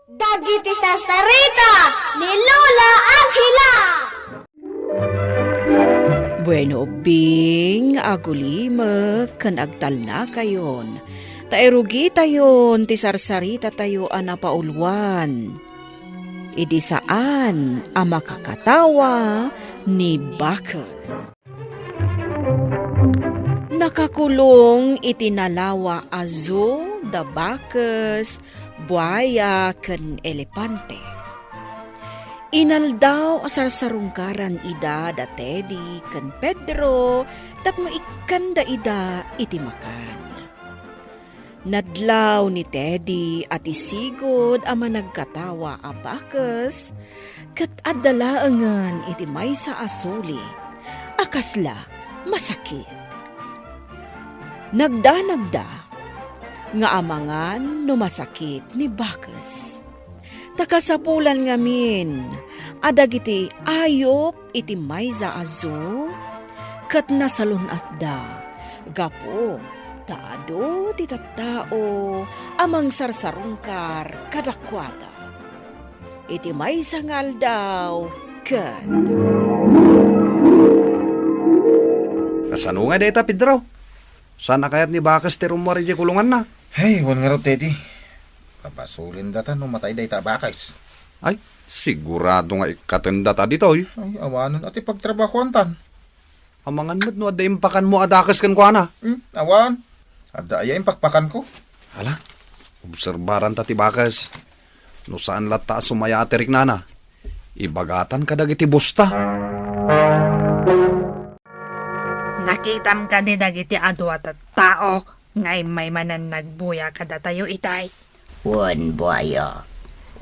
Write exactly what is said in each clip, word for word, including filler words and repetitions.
Dagiti sarsarita ni Lola Angela. Bueno, ubbing, agulimek ken agtalnakayon, ta irugitayon ti sarsaritatayo a napauluan. Idi saan a makakatawa ni Bakes. Nakakulong iti nalawa a zoo da bakes, buaya, ken elepante. Inaldaw a sarsarungkaran ida da Teddy ken Pedro tapno ikkanda ida iti makan. Nadlaw ni Teddy a ti sigud a managkatawa a bakes, ket adda laengen iti maysa a suli a kasla masakit. Nagdanagda nga amangan no masakit ni bakes. Ta kasapulan ngamin a dagiti ayup iti maysa a zoo ket nasalun-atda gapu ta adu ti tattao a mangsarsarungkar kadakuada. Iti maysa nga aldaw ket Kasano nga dayta, Pedro? Saan a kayat ni bakes ti rummuar idiay kulunganna? Hey, wen ngarud, Teddy. Pabasolendata no matay dayta a bakes. Ay, sigurado nga ikkatendata ditoy. Ay, awanen a ti pagtrabahoantan. Amangan met no adda impakanmo a dakes kenkuana. Hmm, awan. Adda aya impakpakanko? Ala, obserbaranta ti bakes. No saan latta a sumaya ti riknana, ibagatan kadagiti busta. Nakitam kadi dagiti adu a tattao nga immay manen nagbuya kadatayo itay? Wen, buaya,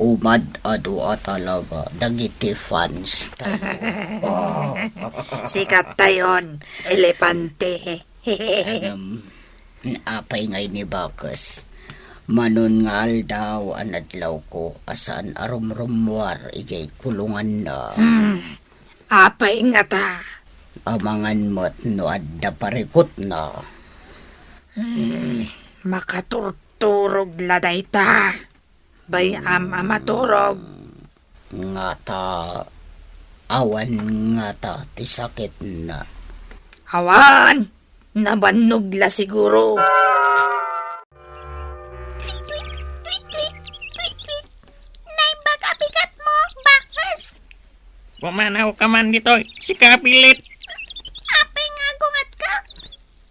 umad-adu a talaga dagiti fans tayo. Sikat tayon, elepante. Ngem, apay ngay ni bakes? Manon nga aldaw a nadlawko a saan a rumrummuar idiay kulunganna. Hmm. Apay ngata? Amangan met no adda parikutna. Hmm, makaturturog la dayta. Bay-am a maturog. Ngata, awan ngata ti sakitna. Awan, nabannog la siguro. Tweet, tweet, tweet, tweet, tweet, tweet. Naimbag a bigatmo, bakes. Pumanawka man ditoy, sika pilit. Apay nga agungatka?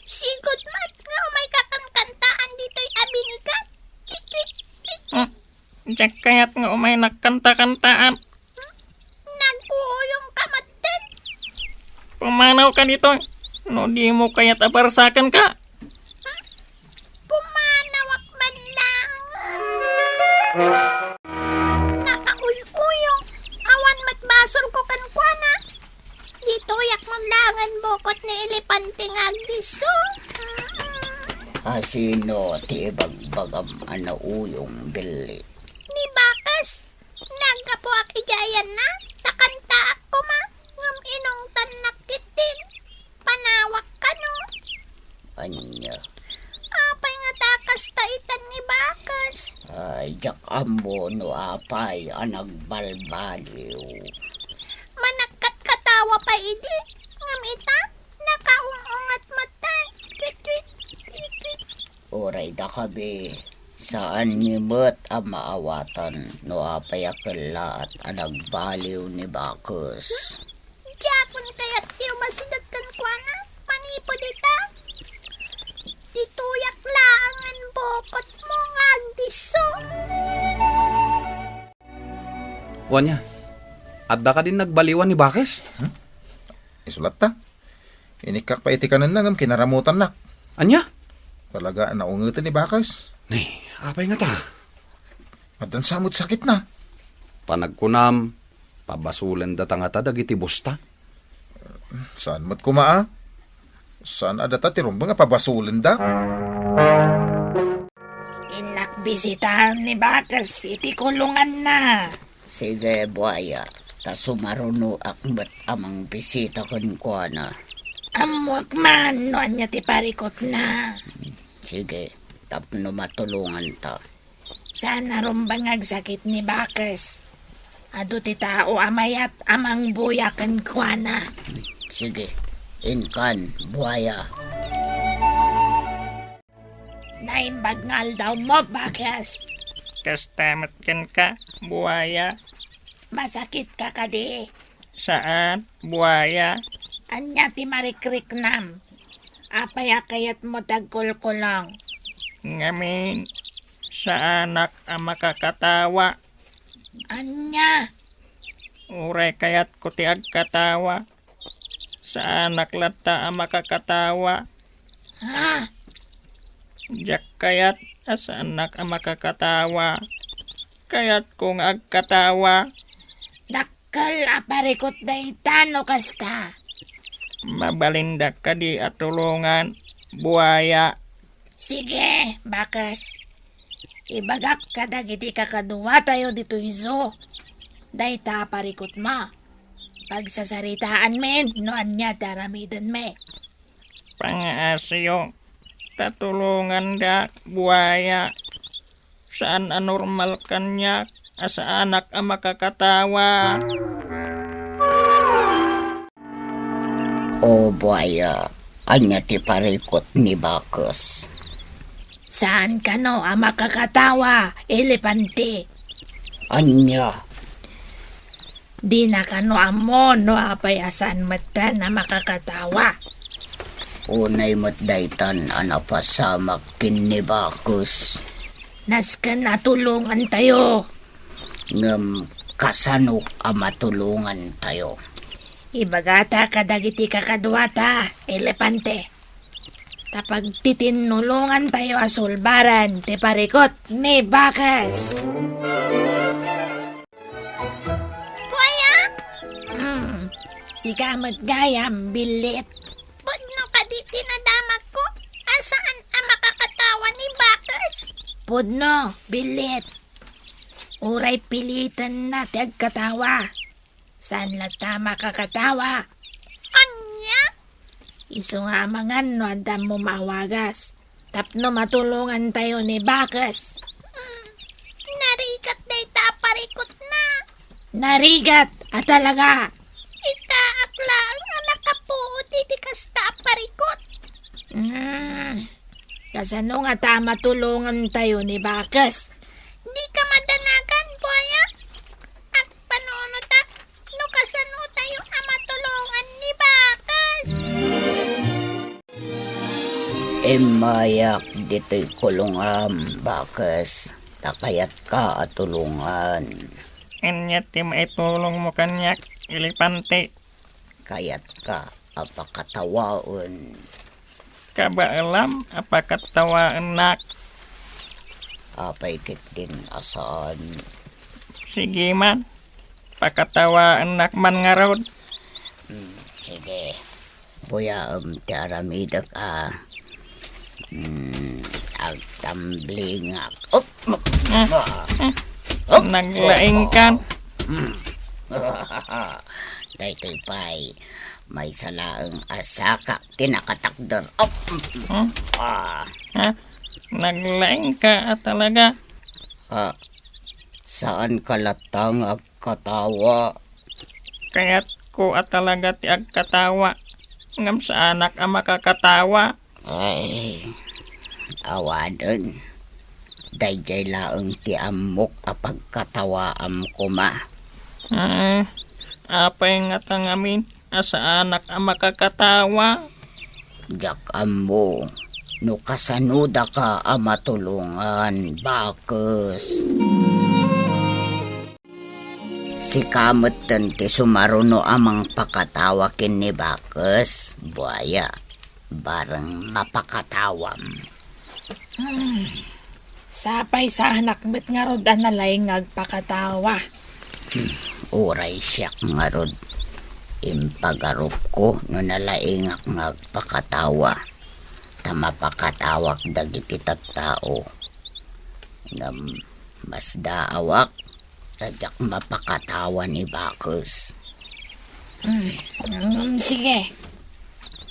Sigud met nga umayka kankantaan ditoy a binigat. Tweet, tweet, tweet, tweet. Hmm, diak kayat nga umaynak kanta-kantaan. Hmm? Nag-uuyongka metten? Pumanawka ditoy. No dimo kayat a parsakenka. Hmm? Pumanawak man laeng. Nakauy-uyong. Awan met basolko kenkuana. Ditoyak man laengen bukot ni elepante nga agdisso. Asino ti ibagbagam a nauyong, Billy? Ni bakes. Naggapuak idiay ayanna, nakantaak koma, ngem inungtannak ketdin. Panawak kano. Ania? Apay ngata kasta itan ni bakes? Ay, diak ammo no apay a nagbalbaliw. Managkatkatawa pay idi, ngem ita, nakaung-ungat metten. Tweet, tweet, tweet, tweet. Uray dakabi, saanmi met a maawatan no apay a kellaat a nagbaliw ni bakes. Diakon kayat ti umasideg kenkuana manipud ita? Ditoyak laengen bukotmo nga agdisso. Wen nia, adda kadin nagbaliwan ni bakes? Hmm? Isu latta. Inikkak pay iti kanenna ngem kinaramutannak. Ania? Talaga a naungeten ni bakes. Ni, apay ngata? Addan sa met sakitna. Panagkunam, pabasolendata ngata dagiti busta? Saan met koma a? Saan a data ti rumbeng a pabasolenda? Innak bisitaen ni bakes iti kulunganna. Sige, buaya, ta sumarunoak met a mangbisita kenkuana. Ammoak man no ania ti parikutna. Sige, tapno matulonganta. Saan a rumbeng nga agsakit ni Bakes. Adu ti tao a mayat a mangbuya kenkuana. Sige, inkan, buaya. Naimbag nga aldawmo, Bakes. Kasta met kenka, buaya. Masakitka kadi? Saan, buaya. Ania ti marikriknam? Apay a kayatmo ti agkulkulong? Ngamin, saanak a makakatawa. Ania? Uray kayatko ti agkatawa. Saanak latta a makakatawa. Ha? Diak kayat a saanak a makakatawa. Kayatko nga agkatawa. Dakkel a parikut dayta no kasta. Mabalindak kadi a tulongan, buaya. Sige, Bakes. Ibagak kadagiti kakaduatayo ditoy zoo dayta a parikutmo. Pagsasaritaanmin no ania ti aramidenmi. Pangaasiyo, ta tulongandak, buaya. Saan a normal kaniak a saanak a makakatawa. O buaya, ania ti parikut ni Bakes? Saan kano a makakatawa, elepante? Ania? Dina kano ammo no apay a saan metten a makakatawa. Unay met daytan a napasamak ken ni Bakes. Nasken a tulongantayo. Ngem kasano a matulongantayo? Ibagata kadagiti kakaduata, elepante. Ta pagtitinnulongantayo a sulbaren ti parikut ni Bakes. Buaya? Hmm, sika met gayam, Billit. Pudno kadi ti nadamagko a saan a makakatawa ni Bakes? Pudno, Billit. Uray pilitenna ti agkatawa. Saan latta a makakatawa. Ania? Isu nga amangan no adda ammo maawagas tapno matulongantayo ni Bakes. Mm, narigat dayta a parikutna. Narigat a talaga. Itaak laeng a nakapuot iti kasta a parikut. Mm, kasano ngata a matulongantayo ni Bakes? Dika madanagan, buaya. Agpanunotak no kasanotayo a matulongan ni Bakes. Immayak ditoy kulongam, Bakes, ta kayatka a tulongan. Ania ti maitulongmo kaniak, elepante? Kayatka a pakatawaen. Kabaelam a pakatawaennak. Apay ketdin a saan? Sige man, pakatawaennak man ngarud. Hmm, sige. Buyaem ti aramidek a, hmm, agtamblingak. Oh! Ah, ah. Oh! Naglaingkan. Hmm. Daytoy pay, maysa laeng a sakak ti nakatakder. Oh! Hmm? Ah. Ha? Naglaingka a talaga? Ah, saan ka latta nga agkatawa? Kayatko a talaga ti agkatawa, ngem saanak a makakatawa. Ay, awanen. Daydiay laeng ti ammok a pagkatawaam koma. Ah, apay ngata ngamin a saanak a makakatawa? Diak ammo no kasano daka a matulongan, Bakes. Sika metten ti sumaruno a mangpakatawa ken ni Bakes, buaya. Bareng mapakatawam. Hmm. Sapay saanak met ngarud a nalaing nga agpakatawa. Hmm. Uray siak ngarud, impagarupko no nalaingak nga agpakatawa. Ta mapakatawak dagiti tattao. Ngem masdaawak ta diak mapakatawa ni Bakes. Hmm, mm, sige.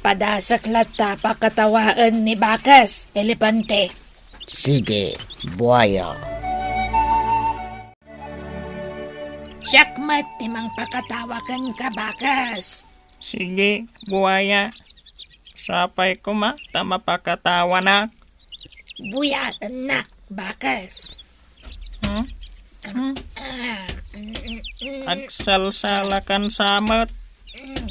Padasek latta pakatawaen ni Bakes, elepante. Sige, buaya. Siak met ti mangpakatawa kenka, Bakes. Sige, buaya. Sapay koma ta mapakatawanak. Buyaennak, Bakes. Hmm? Hmm? Ah, mm, mm, mm. Agsalsalakan sa met. Mm.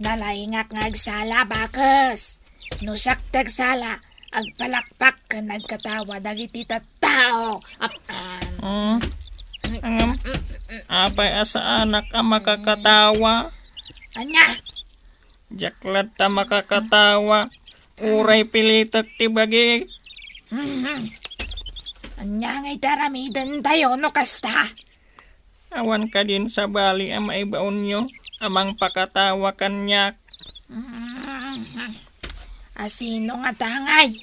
Nalaingak nga agsala, Bakes. No siak ti agsala, agpalakpak ken agkatawa dagiti tattao. Ap-, ah. Hmm? Ngem, apay a saanak a makakatawa? Ania? Diak latta makakatawa. Uray pilitek ti bagi. Mhm. Ania ngay ti aramidentayo no kasta? Awan kadin sabali a maibaonyo a mangpakatawa kaniak? Mhm. A sino ngata ngay?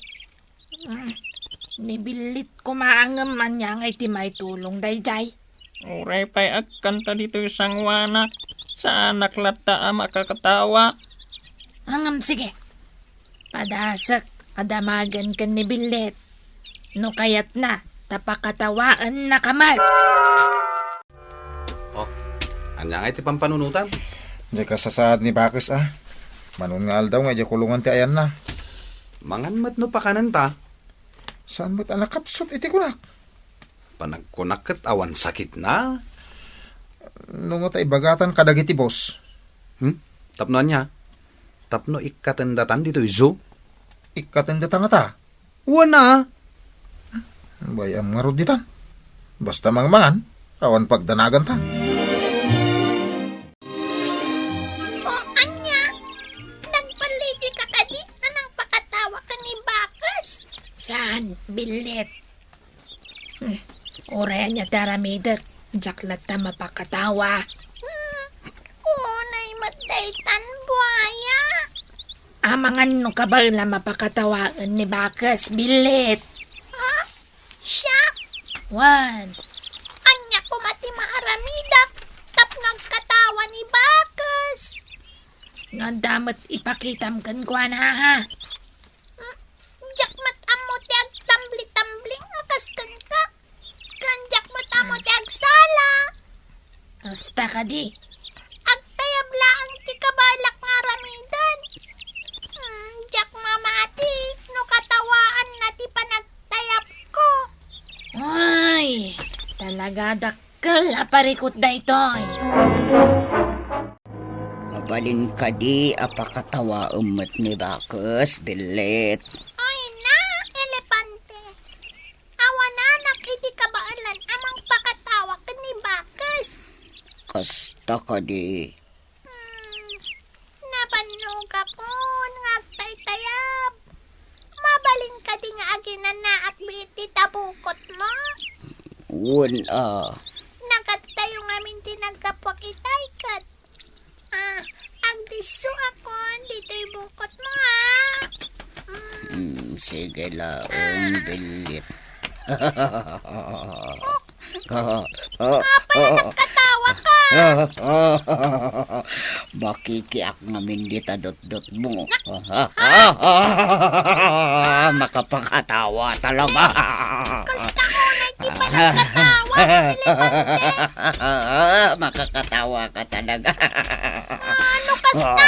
Mm, ni Billit koma ngem ania ngay ti maitulong daydiay? Uray pay agkanta ditoy sangoanak, saanak latta a makakatawa. Ngem sige, padasek a damagen ken ni Billit. No kayatna, ta pakatawaennaka met. Oh, ania ngay ti pampanunotam? Diay kasasaad ni Bakes a. Manon nga aldaw nga idiay kulongan ti ayanna. Mangan met no pakanenta. Saan met a nakapsut iti kunak? Panagkunak ket awan sakitna. No ngata ibagatan kadagiti boss. Hmm? Tapno ania? Tapno ikkatendatan ditoy zoo? Ikkatendata ngata? Wen a. Bay-am ngarud ditan. Basta mangmangan, awan pagdanaganta. O ania, nagballitika kadi a nangpakatawa ken ni Bakes? Saan, Billit. Hmm, uray ania ti aramidek, diak latta mapakatawa. Hmm, unay met daytan, buaya. Amangan no kabaelam a pakatawaen ni Bakes, Billit. Ha? Siak? Wen. Ania koma ti maaramidak tapno agkatawa ni Bakes? No adda met ipakitam kenkuana, ha? Hmm, diak met ammo ti agtambli-tambling a kas kenka. Ken diak met ammo ti agsala. Kasta kadi. Agtayab laeng ti kabaelak nga aramiden. Hmm, diak mamati no katawaanna ti panagtayabko. Ay, talaga dakkel a parikut daytoy. Mabalin kadi a pakatawaem met ni Bakes, Billit? Ay na, Elepante. Awananak iti kabaelan a mangpakatawa ken ni Bakes. Kasta kadi. Hmm, nabannogakon nga agtaytayab. Mabalin kadi nga aginanaak iti tabukotmo? Wen a. Nagadayo ngamin ti naggapuak itay ket Ah, agdisso akon ditoy bukotmo, ha? Mm. Mm, sige laeng, Billit. Apay a nagkatawa ka? Makikiak ngamin dita dotdotmo. Makapakatawa talaga. Kasta unay ti panagkatawa, Elepante. Makakatawa ka talaga. Ano kasta?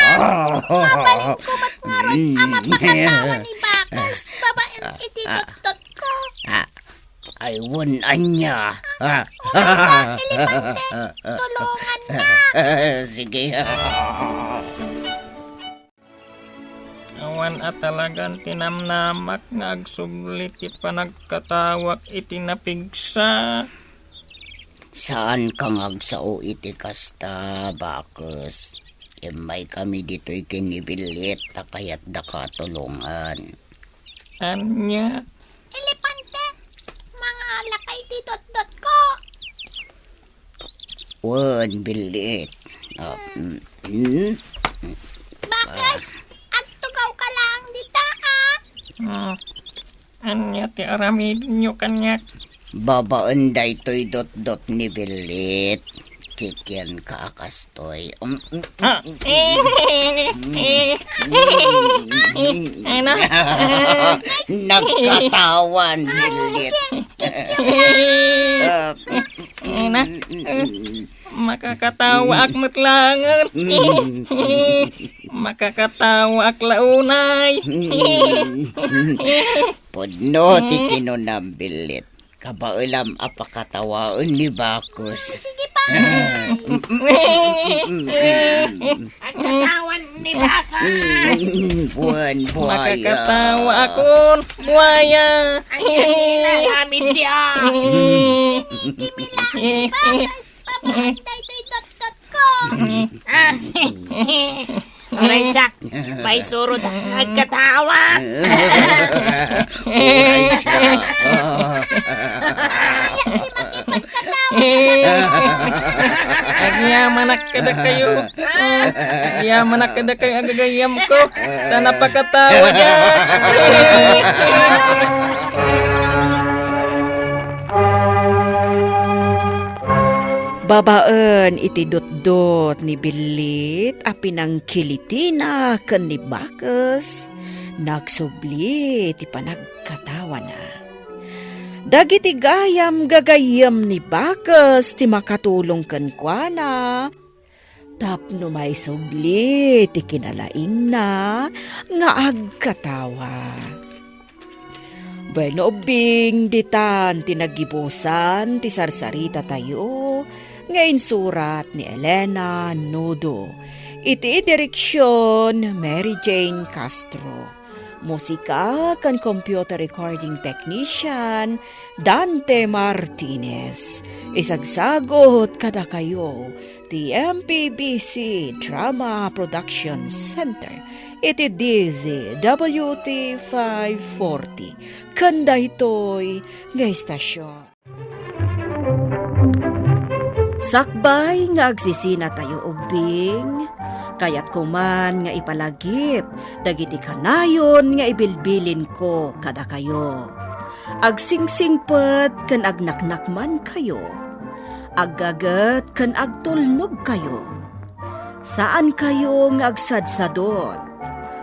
Mabalin ko met ngarud a mapakatawa ni Bakes babaen iti tuttot ko. Ah, ay, wen ania. Ah, o, kasta, Elepante, tulongannak. Sige. Awan a talagan ti namnamak nga agsubli ti panagkatawak iti napigsa. Saanka nga agsao iti kasta, Bakes. Immaykami ditoy ken ni Billit ta kayatdaka tulongan. Ania? Elepante, mangalaka iti dotdotko. Wen, Billit. Ah, mm, mm. Bakes, agtugawka laeng dita, ah. Ah, ania ti aramidenyo kaniak? Babaen daytoy dotdot ni Billit. Kikianka a kastoy. Mm, mm, mm, mm. Nagkatawan, Billit. Ah, Ina, eh, makakatawaak met laengen. Makakatawaak la unay. Pudno ti kinunam, Billit. Kabaelam a pakatawaen ni Bacchus. Sige pa. Agkatawan ni Bacchus. Buwan, buaya. Makakatawaakon, buaya. Ang kanila namin diyan. Papaanday to'y dotdot ko. Ah, aray siak, paisurod agkatawa. Aray siak. Agyamanak kadakayo. Agyamanak kadakayo, agagayamko. Ta napakatawa diak. Babaen iti dotdot ni Billit a pinangkilitina ken ni Bacchus, nagsubli ti panagkatawana. Dagiti gayam gagayyem ni Bacchus ti makatulong kenkuana tapno maisubli ti kinalaingna nga agkatawa. Bueno, ubbing, ditan ti naggibusan ti sarsaritatayo nga insurat ni Elena Nudo. Iti direksyon, Mary Jane Castro. Musika ken computer recording technician, Dante Martinez. Isagsagut kadakayo ti M P B C Drama Production Center iti D Z W T five forty. Ken daytoy nga istasyon. Sakbay nga agsisinatayo ubbing, kayatko man nga ipalagip dagiti kanayon nga ibilbilinko kadakayo. Agsingsingpet ken agnaknakmankayo. Aggaget ken agtulnogkayo. Saankayo nga agsadsadot.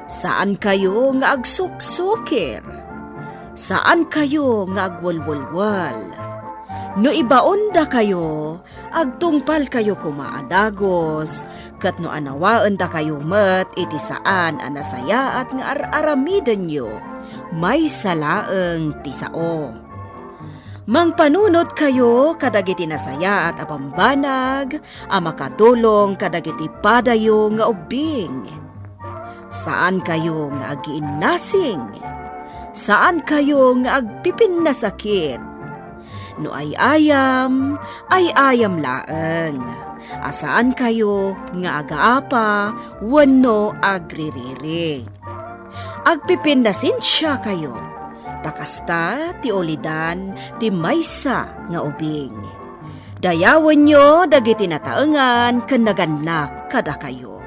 Saankayo nga agsuksukir. Saankayo nga agwelwelwel. No ibaondakayo, agtungpalkayo koma a dagus, ket no anawaendakayo met iti saan a nasayaat nga ar-aramidenyo, maysa laeng ti sao. Mangpanunotkayo kadagiti nasayaat a bambanag a makatulong kadagiti padayo nga ubbing. Saankayo nga agiinnasing. Saankayo nga agpipinnasakit. No ay-ayam, ay-ayam laeng. A saankayo nga agaapa wenno agririri. Agpipinnasensiakayo, ta kasta ti ulidan ti maysa nga ubing. Dayawenyo dagiti nataengan ken nagannak kadakayo.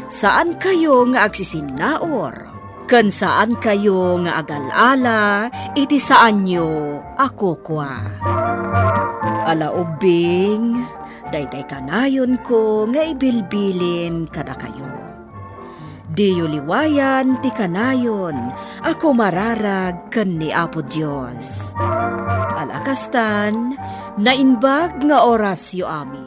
Saankayo nga agsisinnaur, ken saankayo nga agal-ala iti saanyo a kukua. Ala ubbing, daytay kanayonko nga ibilbilin kadakayo. Diyo liwayan ti kanayon a kumararag ken ni Apo Dios. Ala kastan, naimbag nga orasyo amin.